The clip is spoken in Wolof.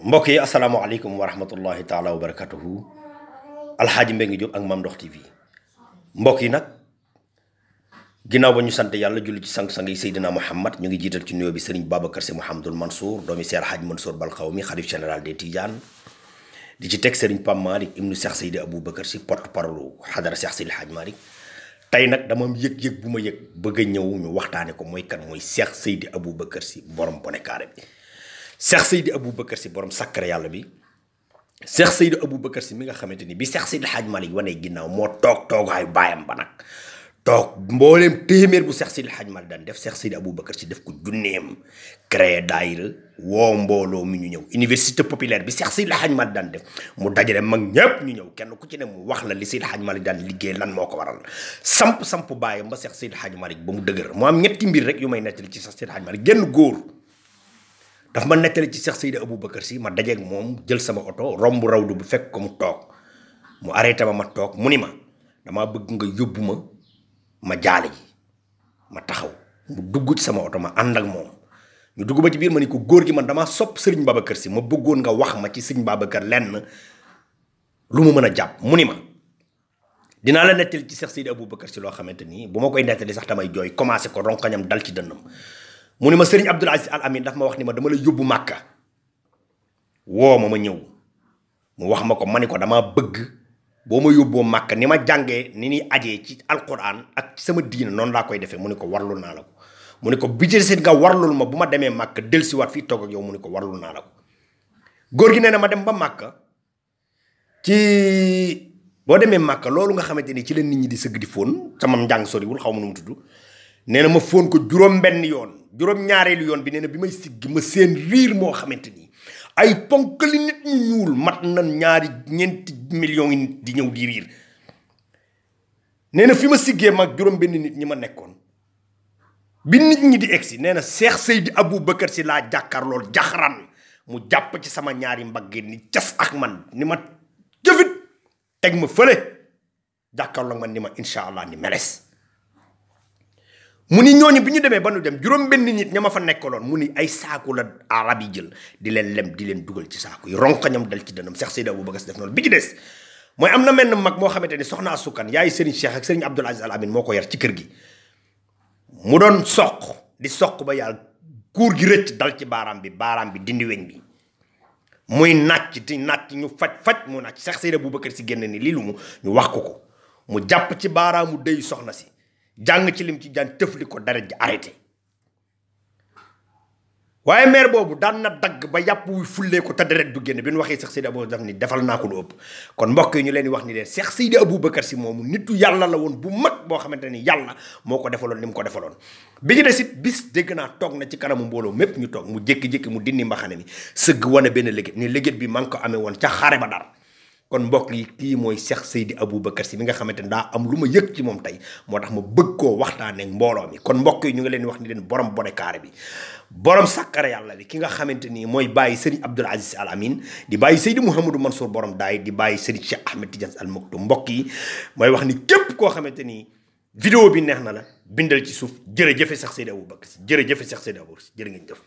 mbokk yi asalaamaaleykum wa rahmatullahi taala wa barakatuhu alxaaji Mbengue Diop ak Mame Ndokh TV mbokk yi nag ginnaaw ba ñu sant yàlla julli ci sang-sang yi Seydina Muhammad ñu ngi jiital ci nuyoo bi Serigne Babacar Sy Mouhamadoul Mansour doomi Seex Alxaaji Mansour Bal Xawmi xalif général des Tidianes di ci teg Serigne Pape Malick ibnu Seex Seydi Aboubacar Sy porte-parole xadara Seex Seydi Alxaaji Malick tey nag dama am yëg-yëg bu ma yëg bëgg a ñëw ñu waxtaane ko mooy kan mooy Seex Seydi Aboubacar Sy borom bonekaare bi Seex Seydi Aboubacar Sy borom sakkare yàlla bi Seex Seydi Aboubacar Sy mi nga xamante ni bi Seex Seydi Alxaaji Malick wane ginnaaw moo toog toogaayu baayam ba nag toog mbooleem téeméer bu Seex Seydi Alxaaji Malick daan def Seex Seydi Aboubacar Sy def ko junneem créé daayira woo mbooloo mi ñu ñëw université populaire bi Seex Seydi Alxaaji Malick daan def mu dajale mag ñépp ñu ñëw kenn ku ci ne mu wax la li Seydi Alxaaji Malick daan liggéey lan moo ko waral samp baayam ba Seex Seydi Alxaaji Malick ba mu dëgër mu am ñetti mbir rek yu may nettali ci Seex Seydi Alxaaji Malick genn góor daf ma nettali ci Seex Seydi Aboubacar Sy ma dajeeg moom jël sama oto romb rawdu bu fekk ko mu toog mu arrêté ma toog mu ni ma damaa bëgg nga yóbbu ma jaale ji ma taxaw mu dugg ci sama oto ma ànd ak moom ñu dugg ba ci biir ma ni ko góor gi man damaa sopp Serigne Babacar Sy ma bëggoon nga wax ma ci Serigne Babacar lenn lu mu mën a jàpp mu ni ma dinaa la nettali ci Seex Seydi Aboubacar Sy loo xamante nii bu ma koy nettali sax damay jooy commencé ko ronkañam dal ci dënnam mu ni ma Serigne Abdoul Aziz Al Amin daf ma wax ni ma dama la yóbbu màkka woo ma ñëw mu wax ma ko ma ni ko damaa bëgg boo ma yóbboo màkka ni ma jàngee ni ñuy ajee ci alquran ak ci sama diina noonu laa koy defee mu ni ko warlul naa la ko mu ni ko bi ci seet nga warlul ma bu ma demee màkka dellusiwaat fii toog ak yow mu ni ko warlul naa la ko góor gi nee na ma dem ba màkka ci boo demee màkka loolu nga xamante ni ci la nit ñi di sëgg di fóon sama njàng soriwul xaw ma nu mu tudd nee na ma fóon ko juróom-benn yoon juróom-ñaareelu yoon bi nee na bi may siggi ma seen riir moo xamante ni ay ponkali nit ñu ñuul mat na ñeenti millions yi nit di ñëw di riir nee na fi ma siggee mag juróom-benn nit ñi ma nekkoon bi nit ñi di egsi nee na Seex Seydi Aboubacar Sy laa jàkkaar lool jaxaran mu jàpp ci sama ñaari mbagge ni cas ak man ni ma jëfit teg ma fële jàkkaarloo man ni ma incha allah ni meles mu ni ñooñu bi ñu demee ba nu dem juróom-benn nit ña ma fa nekkaloon mu ni ay saaku la arab yi jël di leen lem di leen dugal ci saaku yi ronkañam dal ci dënam Seex Seydi Aboubacar Sy def noonu bi ci des mooy am na menn mag moo xamante ni soxna Asukan yaay Serigne Cheikh ak Serigne Abdoul Aziz Al Amin moo ko yar ci kër gi mu doon di soq ba yàlla kuur gi rëcc dal ci baaraam bi dindi weñ bi muy nàcc ñu faj mu nàcc Seex Seydi Aboubacar Sy génn ni lii lu mu ñu wax ko mu jàpp ci baaraamu dëy soxna si jàng ci lim ci jaan tëfli ko dara ji arrêté waaye maire boobu daan na dagg ba yàpp wuy fullee ko te deret du génn bi ñu waxee Seex Seydi Aboubacar daf ni defal naa ko lu ëpp kon mbokk yi ñu leen di wax ni leen Seex Seydi Aboubacar Sy moomu nitu yàlla la woon bu mag boo xamante ni yàlla moo ko defaloon ni mu ko defaloon bi ñu des it bis dégg naa toog na ci kanamu mbooloo mépp ñu toog mu jékki-jékki mu dindi mbaxane mi sëgg wane benn léget ni léget bi maa ngi ko amee woon ca xare ba dara kon mbokk yi kii mooy Seex Seydi Aboubacar Sy mi nga xamante ne daa am lu ma yëg ci moom tey moo tax ma bëgg koo waxtaanee mbooloo mi kon mbokk yi ñu ngi leen di wax ni leen borom bonekaare bi borom sàkkare yàlla bi ki nga xamante ni mooy bàyyi Serigne Abdoul Aziz Al Amin di bàyyi Seydi Mouhamadou Mansour borom daay di bàyyi Serigne Cheikh Ahmed Tidiane Al Maktoum mbokk yi mooy wax ni képp koo xamante ni vidéo bi neex na la bindal ci suuf jërëjëfe Seex Seydi Aboubacar Sy jërëjëfe Seex Seydi Aboubacar Sy jërë ngeen jëf